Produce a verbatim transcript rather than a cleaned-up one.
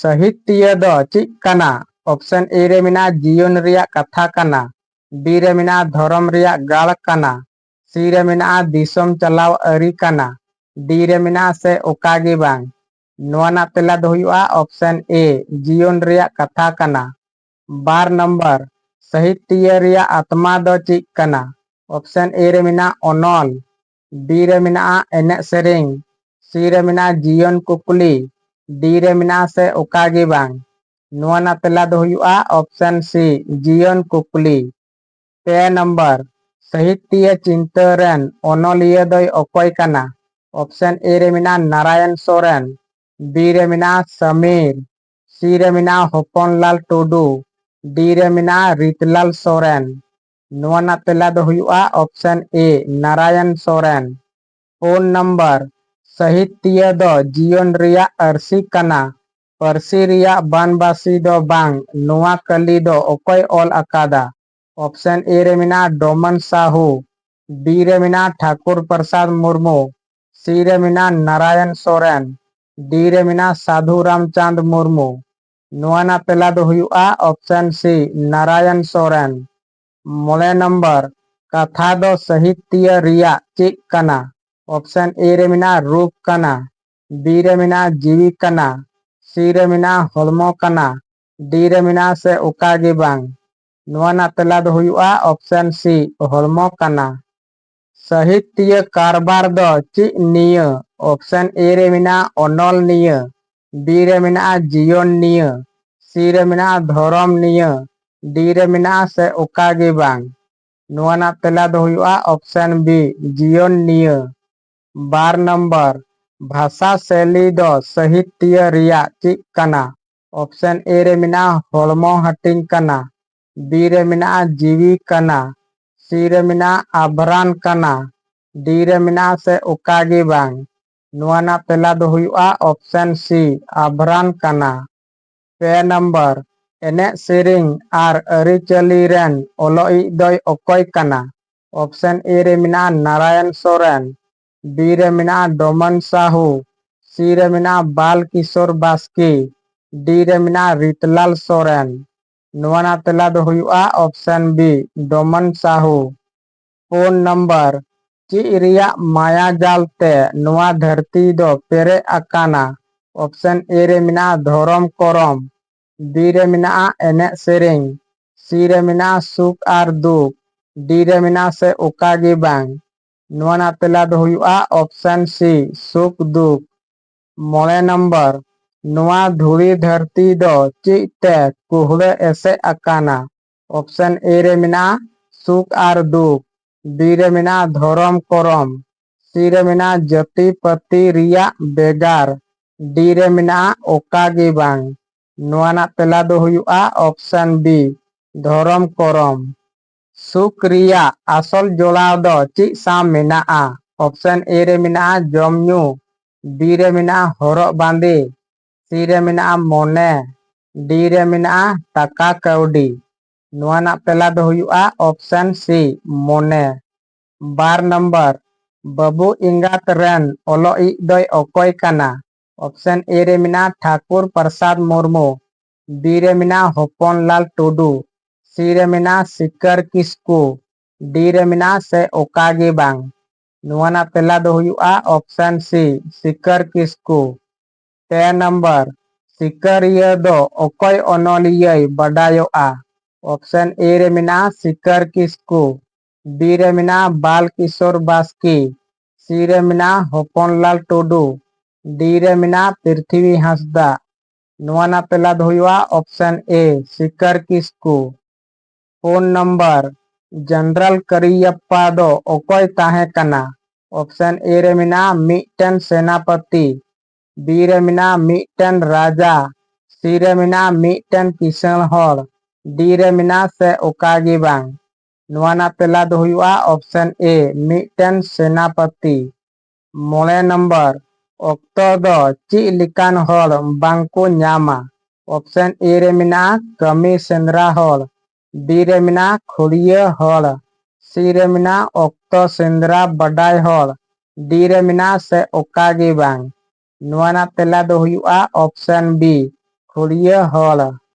ᱥᱟᱹᱦᱤᱛᱤᱭᱟᱹ ᱫᱚ ᱪᱮᱫ ᱠᱟᱱᱟ? ᱚᱯᱥᱮᱱ ᱮ ᱨᱮ ᱢᱮᱱᱟᱜᱼᱟ ᱡᱤᱭᱚᱱ ᱨᱮᱭᱟᱜ ᱠᱟᱛᱷᱟ ᱠᱟᱱᱟ, ᱵᱤ ᱨᱮ ᱢᱮᱱᱟᱜᱼᱟ ᱫᱷᱚᱨᱚᱢ ᱨᱮᱭᱟᱜ ᱜᱟᱲ ᱠᱟᱱᱟ, ᱥᱤ ᱨᱮ ᱢᱮᱱᱟᱜᱼᱟ ᱫᱤᱥᱚᱢ ᱪᱟᱞᱟᱣ ᱟᱹᱨᱤ ᱠᱟᱱᱟ, ᱰᱤ ᱨᱮ ᱢᱮᱱᱟᱜᱼᱟ ᱥᱮ ᱚᱠᱟ ᱜᱮ ᱵᱟᱝ᱾ ᱱᱚᱣᱟ ᱨᱮᱱᱟᱜ ᱛᱮᱞᱟ ᱫᱚ ᱦᱩᱭᱩᱜᱼᱟ ᱚᱯᱥᱮᱱ ᱮ, ᱡᱤᱭᱚᱱ ᱨᱮᱭᱟᱜ ᱠᱟᱛᱷᱟ ᱠᱟᱱᱟ᱾ ᱵᱟᱨ ᱱᱚᱢᱵᱚᱨ, ᱥᱟᱹᱦᱤᱛᱤᱭᱟᱹ ᱨᱮᱭᱟᱜ ᱟᱛᱢᱟ ᱫᱚ ᱪᱮᱫ ᱠᱟᱱᱟ? ᱚᱯᱥᱮᱱ ᱮ ᱨᱮ ᱢᱮᱱᱟᱜᱼᱟ ᱚᱱᱚᱞ, ᱵᱤ ᱨᱮ ᱢᱮᱱᱟᱜᱼᱟ ᱮᱱᱮᱡ ᱥᱮᱨᱮᱧ, ᱥᱤ ᱨᱮ ᱢᱮᱱᱟᱜᱼᱟ ᱡᱤᱭᱚᱱ ᱠᱩᱠᱞᱤ, ᱰᱤ ᱨᱮ ᱢᱮᱱᱟᱜᱼᱟ ᱥᱮ ᱚᱠᱟ ᱜᱮ ᱵᱟᱝ᱾ ᱱᱚᱣᱟ ᱨᱮᱱᱟᱜ ᱛᱮᱞᱟ ᱫᱚ ᱦᱩᱭᱩᱜᱼᱟ ᱚᱯᱥᱮᱱ ᱥᱤ, ᱡᱤᱭᱚᱱ ᱠᱩᱠᱞᱤ᱾ ᱯᱮ ᱱᱚᱢᱵᱚᱨ, ᱥᱟᱹᱦᱤᱛᱤᱭᱟᱹ ᱪᱤᱱᱛᱟᱹ ᱨᱮᱱ ᱚᱱᱚᱞᱤᱭᱟᱹ ᱫᱚᱭ ᱚᱠᱚᱭ ᱠᱟᱱᱟ? ᱚᱯᱥᱮᱱ ᱮ ᱨᱮ ᱢᱮᱱᱟᱜᱼᱟ ᱱᱟᱨᱟᱭᱚᱱ ᱥᱚᱨᱮᱱ, ᱵᱤ ᱨᱮ ᱢᱮᱱᱟᱜᱼᱟ ᱥᱟᱢᱤᱨ, ᱥᱤ ᱨᱮ ᱢᱮᱱᱟᱜᱼᱟ ᱦᱚᱯᱚᱱᱞᱟᱞ ᱴᱩᱰᱩ, ᱰᱤ ᱨᱮ ᱢᱮᱱᱟᱜᱼᱟ ᱨᱤᱛᱞᱟᱞ ᱥᱚᱨᱮᱱ᱾ ᱱᱚᱣᱟ ᱨᱮᱱᱟᱜ ᱛᱮᱞᱟ ᱫᱚ ᱦᱩᱭᱩᱜᱼᱟ ᱚᱯᱥᱮᱱ ᱮ, ᱱᱟᱨᱟᱭᱚᱱ ᱥᱚᱨᱮᱱ᱾ ᱯᱩᱱ ᱱᱚᱢᱵᱚᱨ, ᱥᱟᱹᱦᱤᱛᱤᱭᱟᱹ ᱫᱚ ᱡᱤᱭᱚᱱ ᱨᱮᱭᱟᱜ ᱟᱹᱨᱥᱤ ᱠᱟᱱᱟ᱾ ᱯᱟᱹᱨᱥᱤ ᱨᱮᱭᱟᱜ ᱵᱟᱱᱵᱟᱥᱤ ᱫᱚ ᱵᱟᱝ, ᱱᱚᱣᱟ ᱠᱟᱹᱞᱤ ᱫᱚ ᱚᱠᱚᱭ ᱚᱞ ᱟᱠᱟᱫᱟ? ᱚᱯᱥᱮᱱ ᱮ ᱨᱮ ᱢᱮᱱᱟᱜᱼᱟ ᱰᱚᱢᱚᱱ ᱥᱟᱦᱩ, ᱵᱤ ᱨᱮ ᱢᱮᱱᱟᱜᱼᱟ ᱴᱷᱟᱠᱩᱨ ᱯᱨᱚᱥᱟᱫᱽ ᱢᱩᱨᱢᱩ, ᱥᱤ ᱨᱮ ᱢᱮᱱᱟᱜᱼᱟ ᱱᱟᱨᱟᱭᱚᱱ ᱥᱚᱨᱮᱱ, ᱰᱤ ᱨᱮ ᱢᱮᱱᱟᱜᱼᱟ ᱥᱟᱫᱷᱩ ᱨᱟᱢᱪᱟᱸᱫᱽ ᱢᱩᱨᱢᱩ᱾ ᱱᱚᱣᱟ ᱨᱮᱱᱟᱜ ᱛᱮᱞᱟ ᱫᱚ ᱦᱩᱭᱩᱜᱼᱟ ᱚᱯᱥᱮᱱ ᱥᱤ, ᱱᱟᱨᱟᱭᱚᱱ ᱥᱚᱨᱮᱱ᱾ ᱢᱚᱬᱮ ᱱᱚᱢᱵᱚᱨ, ᱠᱟᱛᱷᱟ ᱫᱚ ᱥᱟᱹᱦᱤᱛᱤᱭᱟᱹ ᱨᱮᱭᱟᱜ ᱪᱮᱫ ᱠᱟᱱᱟ? ᱚᱯᱥᱮᱱ ᱮ ᱨᱮ ᱢᱮᱱᱟᱜᱼᱟ ᱨᱩᱯ ᱠᱟᱱᱟ, ᱵᱤ ᱨᱮ ᱢᱮᱱᱟᱜᱼᱟ ᱡᱤᱣᱤ ᱠᱟᱱᱟ, ᱥᱤ ᱨᱮ ᱢᱮᱱᱟᱜᱼᱟ ᱦᱚᱲᱢᱚ ᱠᱟᱱᱟ, ᱰᱤ ᱨᱮ ᱢᱮᱱᱟᱜᱼᱟ ᱥᱮ ᱚᱠᱟ ᱜᱮ ᱵᱟᱝ᱾ ᱱᱚᱣᱟ ᱨᱮᱱᱟᱜ ᱛᱮᱞᱟ ᱫᱚ ᱦᱩᱭᱩᱜᱼᱟ ᱚᱯᱥᱮᱱ ᱥᱤ, ᱦᱚᱲᱢᱚ ᱠᱟᱱᱟ᱾ ᱥᱟᱹᱦᱤᱛᱤᱭᱟᱹ ᱠᱟᱨᱵᱟᱨ ᱫᱚ ᱪᱮᱫ ᱱᱤᱭᱟᱹ? ᱚᱯᱥᱮᱱ ᱮ ᱨᱮ ᱢᱮᱱᱟᱜᱼᱟ ᱚᱱᱚᱞ ᱱᱤᱭᱟᱹ, ᱵᱤ ᱨᱮ ᱢᱮᱱᱟᱜᱼᱟ ᱡᱤᱭᱚᱱ ᱱᱤᱭᱟᱹ, ᱥᱤ ᱨᱮ ᱢᱮᱱᱟᱜᱼᱟ ᱫᱷᱚᱨᱚᱢ ᱱᱤᱭᱟᱹ, ᱰᱤ ᱨᱮ ᱢᱮᱱᱟᱜᱼᱟ ᱥᱮ ᱚᱠᱟ ᱜᱮ ᱵᱟᱝ᱾ ᱱᱚᱣᱟ ᱨᱮᱱᱟᱜ ᱛᱮᱞᱟ ᱫᱚ ᱦᱩᱭᱩᱜᱼᱟ ᱚᱯᱥᱮᱱ ᱵᱤ, ᱡᱤᱭᱚᱱ ᱱᱤᱭᱟᱹ᱾ ᱵᱟᱨ ᱱᱚᱢᱵᱚᱨ, ᱵᱷᱟᱥᱟ ᱥᱮᱞᱤ ᱫᱚ ᱥᱟᱹᱦᱤᱛᱤᱭᱟᱹ ᱨᱮᱭᱟᱜ ᱪᱮᱫ ᱠᱟᱱᱟ? ᱚᱯᱥᱮᱱ ᱮ ᱨᱮ ᱢᱮᱱᱟᱜᱼᱟ ᱦᱚᱲᱢᱚ ᱦᱟᱹᱴᱤᱧ ᱠᱟᱱᱟ, ᱵᱤ ᱨᱮ ᱢᱮᱱᱟᱜᱼᱟ ᱡᱤᱣᱤ ᱠᱟᱱᱟ, ᱥᱤ ᱨᱮ ᱢᱮᱱᱟᱜᱼᱟ ᱟᱵᱷᱨᱟᱱ ᱠᱟᱱᱟ, ᱰᱤ ᱨᱮ ᱢᱮᱱᱟᱜᱼᱟ ᱥᱮ ᱚᱠᱟ ᱜᱮ ᱵᱟᱝ᱾ ᱱᱚᱣᱟ ᱨᱮᱱᱟᱜ ᱛᱮᱞᱟ ᱫᱚ ᱦᱩᱭᱩᱜᱼᱟ ᱚᱯᱥᱮᱱ ᱥᱤ, ᱟᱵᱷᱨᱟᱱ ᱠᱟᱱᱟ᱾ ᱯᱮ ᱱᱚᱢᱵᱚᱨ, ᱮᱱᱮᱡ ᱥᱮᱨᱮᱧ ᱟᱨ ᱟᱹᱨᱤᱪᱟᱹᱞᱤ ᱨᱮᱱ ᱚᱞᱚᱜᱤᱡ ᱫᱚᱭ ᱚᱠᱚᱭ ᱠᱟᱱᱟ? ᱚᱯᱥᱮᱱ ᱮ ᱨᱮ ᱢᱮᱱᱟᱜᱼᱟ ᱱᱟᱨᱟᱭᱚᱱ ᱥᱚᱨᱮᱱ, ᱵᱤ ᱨᱮ ᱢᱮᱱᱟᱜᱼᱟ ᱰᱚᱢᱚᱱ ᱥᱟᱦᱩ, ᱥᱤ ᱨᱮ ᱢᱮᱱᱟᱜᱼᱟ ᱵᱟᱞ ᱠᱤᱥᱳᱨ ᱵᱟᱥᱠᱮ, D ᱨᱮ ᱢᱮᱱᱟᱜᱼᱟ ᱨᱤᱛᱞᱟᱞ ᱥᱚᱨᱮᱱ᱾ ᱱᱚᱣᱟ ᱨᱮᱱᱟᱜ ᱛᱮᱞᱟ ᱫᱚ ᱦᱩᱭᱩᱜᱼᱟ option B, ᱰᱚᱢᱚᱱ ᱥᱟᱦᱩ᱾ ᱯᱩᱱ ᱱᱟᱢᱵᱟᱨ, ᱪᱮᱫ ᱨᱮᱭᱟᱜ ᱢᱟᱭᱟ ᱡᱟᱞ ᱛᱮ ᱱᱚᱣᱟ ᱫᱷᱟᱹᱨᱛᱤ ᱫᱚ ᱯᱮᱨᱮᱡ ᱟᱠᱟᱱᱟ? Option A ᱨᱮ ᱢᱮᱱᱟᱜᱼᱟ ᱫᱷᱚᱨᱚᱢ ᱠᱚᱨᱚᱢ, B ᱨᱮ ᱢᱮᱱᱟᱜᱼᱟ ᱮᱱᱮᱡ ᱥᱮᱨᱮᱧ, C ᱨᱮ ᱢᱮᱱᱟᱜᱼᱟ ᱥᱩᱠ ᱟᱨ ᱫᱩᱠ, D ᱨᱮ ᱢᱮᱱᱟᱜᱼᱟ ᱥᱮ ᱚᱠᱟ ᱜᱮ ᱵᱟᱝ᱾ ᱱᱚᱣᱟ ᱨᱮᱱᱟᱜ ᱛᱮᱞᱟ ᱫᱚ ᱦᱩᱭᱩᱜᱼᱟ option C, ᱥᱩᱠ ᱫᱩᱠ᱾ ᱢᱚᱬᱮ ᱱᱟᱢᱵᱟᱨ, ᱱᱚᱣᱟ ᱫᱷᱩᱲᱤ ᱫᱷᱟᱹᱨᱛᱤ ᱫᱚ ᱪᱮᱫ ᱛᱮ ᱠᱩᱦᱲᱟᱹ ᱮᱥᱮᱫ ᱟᱠᱟᱱᱟ? Option A ᱨᱮ ᱢᱮᱱᱟᱜᱼᱟ ᱥᱩᱠ ᱟᱨ ᱫᱩᱠ, B ᱨᱮ ᱢᱮᱱᱟᱜᱼᱟ ᱫᱷᱚᱨᱚᱢ ᱠᱚᱨᱚᱢ, C ᱨᱮ ᱢᱮᱱᱟᱜᱼᱟ ᱡᱟᱹᱛᱤ ᱯᱟᱹᱛᱤ ᱨᱮᱭᱟᱜ ᱵᱷᱮᱜᱟᱨ, D ᱨᱮ ᱢᱮᱱᱟᱜᱼᱟ ᱚᱠᱟ ᱜᱮ ᱵᱟᱝ᱾ ᱱᱚᱣᱟ ᱨᱮᱱᱟᱜ ᱛᱮᱞᱟ ᱫᱚ ᱦᱩᱭᱩᱜᱼᱟ option B, ᱫᱷᱚᱨᱚᱢ ᱠᱚᱨᱚᱢ᱾ ᱥᱩᱠ ᱨᱮᱭᱟᱜ ᱟᱥᱚᱞ ᱡᱚᱲᱟᱣ ᱫᱚ ᱪᱮᱫ ᱥᱟᱶ ᱢᱮᱱᱟᱜᱼᱟ? Option A ᱨᱮ ᱢᱮᱱᱟᱜᱼᱟ ᱡᱚᱢ ᱧᱩ, B ᱨᱮ ᱢᱮᱱᱟᱜᱼᱟ ᱦᱚᱨᱚᱜ ᱵᱟᱸᱫᱮ, C ᱨᱮ ᱢᱮᱱᱟᱜᱼᱟ ᱢᱚᱱᱮ, D ᱨᱮ ᱢᱮᱱᱟᱜᱼᱟ ᱴᱟᱠᱟ ᱠᱟᱹᱣᱰᱤ᱾ ᱱᱚᱣᱟ ᱨᱮᱱᱟᱜ ᱛᱮᱞᱟ ᱫᱚ ᱦᱩᱭᱩᱜᱼᱟ option C, ᱢᱚᱱᱮ᱾ ᱵᱟᱨ ᱱᱟᱢᱵᱟᱨ, ᱵᱟᱹᱵᱩ ᱮᱸᱜᱟᱛ ᱨᱮᱱ ᱚᱞᱚᱜ ᱤᱡ ᱫᱚᱭ ᱚᱠᱚᱭ ᱠᱟᱱᱟ? Option A ᱨᱮ ᱢᱮᱱᱟᱜᱼᱟ ᱴᱷᱟᱠᱩᱨ ᱯᱨᱚᱥᱟᱫᱽ ᱢᱩᱨᱢᱩ, B ᱨᱮ ᱢᱮᱱᱟᱜᱼᱟ ᱦᱚᱯᱚᱱᱞᱟᱞ ᱴᱩᱰᱩ, C ᱨᱮ ᱢᱮᱱᱟᱜᱼᱟ ᱥᱤᱠᱟᱹᱨ ᱠᱤᱥᱠᱩ, D ᱨᱮ ᱢᱮᱱᱟᱜᱼᱟ ᱥᱮ ᱚᱠᱟ ᱜᱮ ᱵᱟᱝ᱾ ᱱᱚᱣᱟ ᱨᱮᱱᱟᱜ ᱛᱮᱞᱟ ᱫᱚ ᱦᱩᱭᱩᱜᱼᱟ option C, ᱥᱤᱠᱟᱹᱨ ᱠᱤᱥᱠᱩ᱾ ᱯᱮ ᱱᱟᱢᱵᱟᱨ, ᱥᱤᱠᱟᱹᱨᱤᱭᱟᱹ ᱫᱚ ᱚᱠᱚᱭ ᱚᱱᱚᱞᱤᱭᱟᱹᱭ ᱵᱟᱰᱟᱭᱚᱜᱼᱟ? Option A ᱨᱮ ᱢᱮᱱᱟᱜᱼᱟ ᱥᱤᱠᱟᱹᱨ ᱠᱤᱥᱠᱩ, B ᱨᱮ ᱢᱮᱱᱟᱜᱼᱟ ᱵᱟᱞ ᱠᱤᱥᱳᱨ ᱵᱟᱥᱠᱮ, C ᱨᱮ ᱢᱮᱱᱟᱜᱼᱟ ᱦᱚᱯᱚᱱᱞᱟᱞ ᱴᱩᱰᱩ, D ᱨᱮ ᱢᱮᱱᱟᱜᱼᱟ ᱯᱨᱤᱛᱷᱤᱵᱤ ᱦᱟᱸᱥᱫᱟ᱾ ᱱᱚᱣᱟ ᱨᱮᱱᱟᱜ ᱛᱮᱞᱟ ᱫᱚ ᱦᱩᱭᱩᱜᱼᱟ option A, ᱥᱤᱠᱟᱹᱨ ᱠᱤᱥᱠᱩ᱾ ᱯᱩᱱ ᱱᱟᱢᱵᱟᱨ, ᱡᱮᱱᱟᱨᱮᱞ ᱠᱟᱨᱤᱭᱟᱯᱯᱟ ᱫᱚ ᱚᱠᱚᱭ ᱛᱟᱦᱮᱸ ᱠᱟᱱᱟ? Option A ᱨᱮ ᱢᱮᱱᱟᱜᱼᱟ ᱢᱤᱫᱴᱮᱱ ᱥᱮᱱᱟᱯᱚᱛᱤ, B ᱨᱮ ᱢᱮᱱᱟᱜᱼᱟ ᱢᱤᱫᱴᱮᱱ ᱨᱟᱡᱟ, C ᱨᱮ ᱢᱮᱱᱟᱜᱼᱟ ᱢᱤᱫᱴᱮᱱ ᱠᱤᱥᱟᱹᱬ ᱦᱚᱲ, D ᱨᱮ ᱢᱮᱱᱟᱜᱼᱟ ᱥᱮ ᱚᱠᱟ ᱜᱮ ᱵᱟᱝ᱾ ᱱᱚᱣᱟ ᱨᱮᱱᱟᱜ ᱛᱮᱞᱟ ᱫᱚ ᱦᱩᱭᱩᱜᱼᱟ option A, ᱢᱤᱫᱴᱮᱱ ᱥᱮᱱᱟᱯᱚᱛᱤ᱾ ᱢᱚᱬᱮ ᱱᱟᱢᱵᱟᱨ, ᱚᱠᱛᱚ ᱫᱚ ᱪᱮᱫ ᱞᱮᱠᱟᱱ ᱦᱚᱲ ᱵᱟᱝᱠᱚ ᱧᱟᱢᱟ? Option A ᱨᱮ ᱢᱮᱱᱟᱜᱼᱟ ᱠᱟᱹᱢᱤ ᱥᱮᱸᱫᱽᱨᱟ ᱦᱚᱲ, B ᱨᱮ ᱢᱮᱱᱟᱜᱼᱟ ᱠᱷᱩᱲᱤᱭᱟᱹ ᱦᱚᱲ, C ᱨᱮ ᱢᱮᱱᱟᱜᱼᱟ ᱚᱠᱛᱚ ᱥᱮᱸᱫᱽᱨᱟ ᱵᱟᱰᱟᱭ ᱦᱚᱲ, D ᱨᱮ ᱢᱮᱱᱟᱜᱼᱟ ᱥᱮ ᱚᱠᱟ ᱜᱮ ᱵᱟᱝ᱾ ᱱᱚᱣᱟ ᱨᱮᱱᱟᱜ ᱛᱮᱞᱟ ᱫᱚ ᱦᱩᱭᱩᱜᱼᱟ option B, ᱩᱲᱤᱭᱟᱹ ᱦᱚᱲ᱾